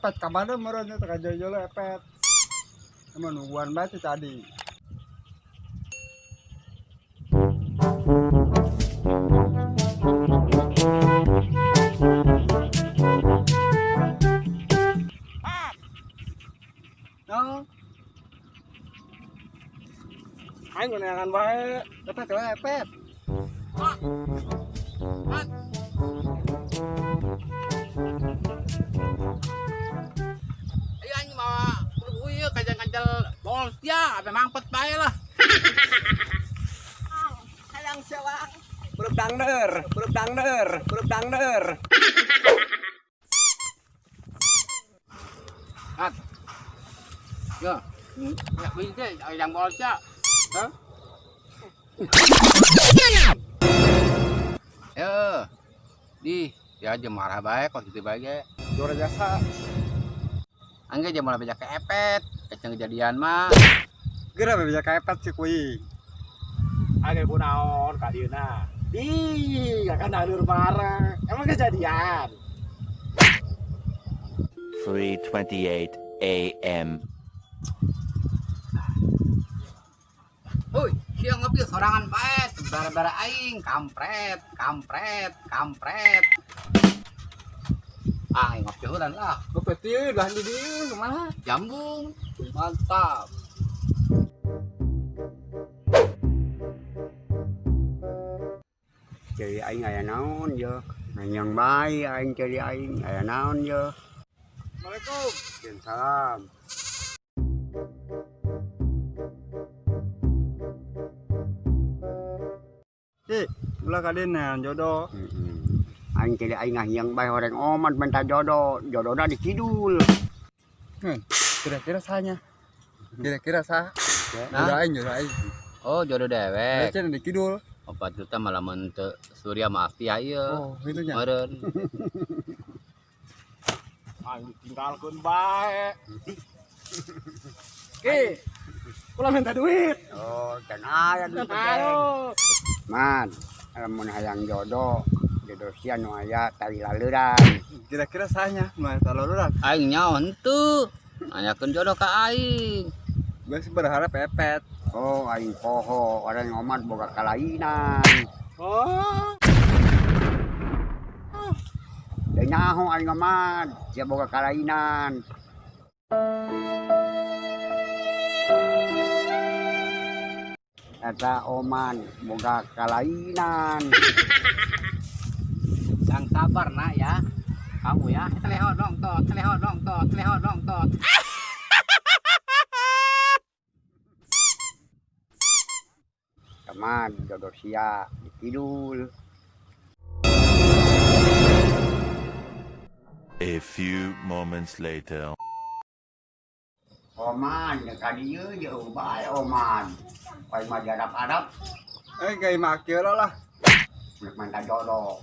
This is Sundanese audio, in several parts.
Epet ka mana meureun teh ka jolo epet. Emang nungguan banget tadi. No. Aing neangan bae. Epet wae epet. Ayo anjing mawa kudu ieu kajang-kajal bol sia, apa mangpet bae lah. Hayang siawang. Belum dangner, belum dangner, belum dangner. At. Yo. Ya bisa yang bol sia. Hah? Yo. Di, ya aja marah bae kok gitu bae ge. Juara jasa. Angge aja malah beja ke epet, keceng kejadian mah. Geura beja ka epet sih kuing. Aing kunaon ka dieuna. Di, akan alur marah. Emang kejadian. 3:28 a.m. Woi, siang ngopi sorangan bae, bara-bara aing kampret, kampret, kampret. Ah, aing ngopi heulan lah. Ngopi teu dah di dieu kumaha? Jambung. Mantap. Ceri aing aya naon ye, nanyang bae aing ceri aing aya naon ye. Assalamualaikum. Salam. Ki, ulah ka dieu jodoh. Aing ceri aing ngahiang bae horeng omat minta jodoh, jodohna di kidul. Kira-kira sahanya. Kira-kira sah. Nah. Jodoh aing, jodoh aing. Oh, jodoh dewek. Cenah di kidul. 4 juta malah mente Surya maaf ya ieu. Oh, gitu nya. Meureun. Aing ditinggalkeun bae. Ki, kula minta duit. Oh, can aya duit teh. Aduh. Man, lamun hayang jodoh, jodoh sia nu aya tali laleuran. Kira-kira sahanya, nu aya talaluran. Aing nyaho henteu. Nanyakeun jodoh ka aing. Gue sih berharap epet. Oh, aing poho, orang omat boga kalainan. Oh. Teu nyaho aing omat, sia boga kalainan. Eta oman boga kalainan. Sang sabar nak ya. Kamu ya, teleho dong tot, teleho dong tot, teleho dong tot. Teman jodoh sia di kidul. A few moments later. Oman ka dieu jauh bae oman. Koy mah diadap-adap Eh, gaya makir lah. rek minta jodoh.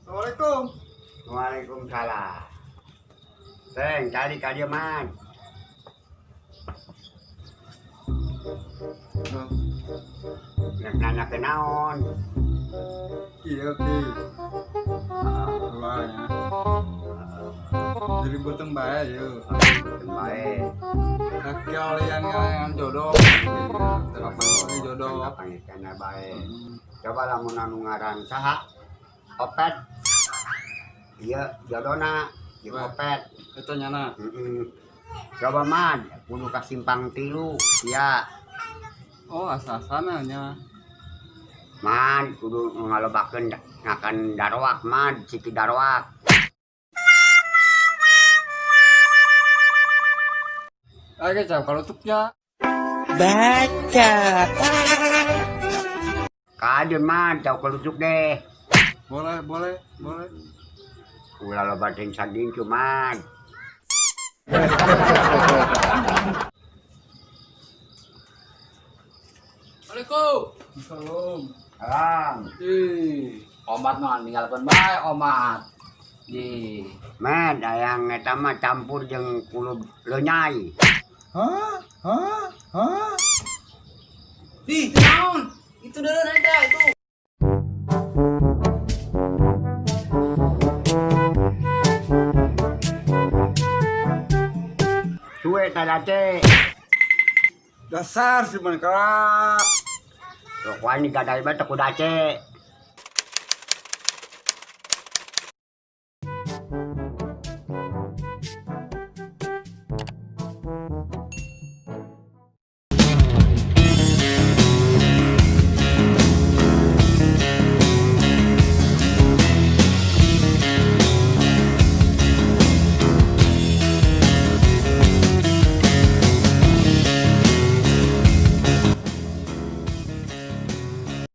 Assalamualaikum. Waalaikumsalam. Teng, cari ka dieu man. Rek nanya ke naon? Iya, Ki. Ulah ya. Jadi beuteung bae yeuh. Beuteung bae. Nah, kalian yang jodoh. Kapan jodoh? Kapan kana bae. Coba lamun anu ngaran saha? Opet. Iya, jodona jeung opet. Eta nyana. Coba man, kudu ka simpang tilu, sia. Oh, asa-asana nya. Man, kudu ngalobakeun ngakan daroak man, siti daroak. Ayo jam kalau tuknya. Baca. Kadeun man, jauh kelucuk deh. Boleh, boleh, boleh. Ulah loba teuing saging cuman. Assalamualaikum. Salam. Salam. Ih, omat mah ninggalkeun bae omat. Di. Man, hayang eta mah campur jeung kulub lenyai. Hah? Hah? Hah? Ih, itu naon? Itu deureun eta itu. Suwe ta dace. Dasar si man kerak. Tuh kuan digadai bae teu ku dace.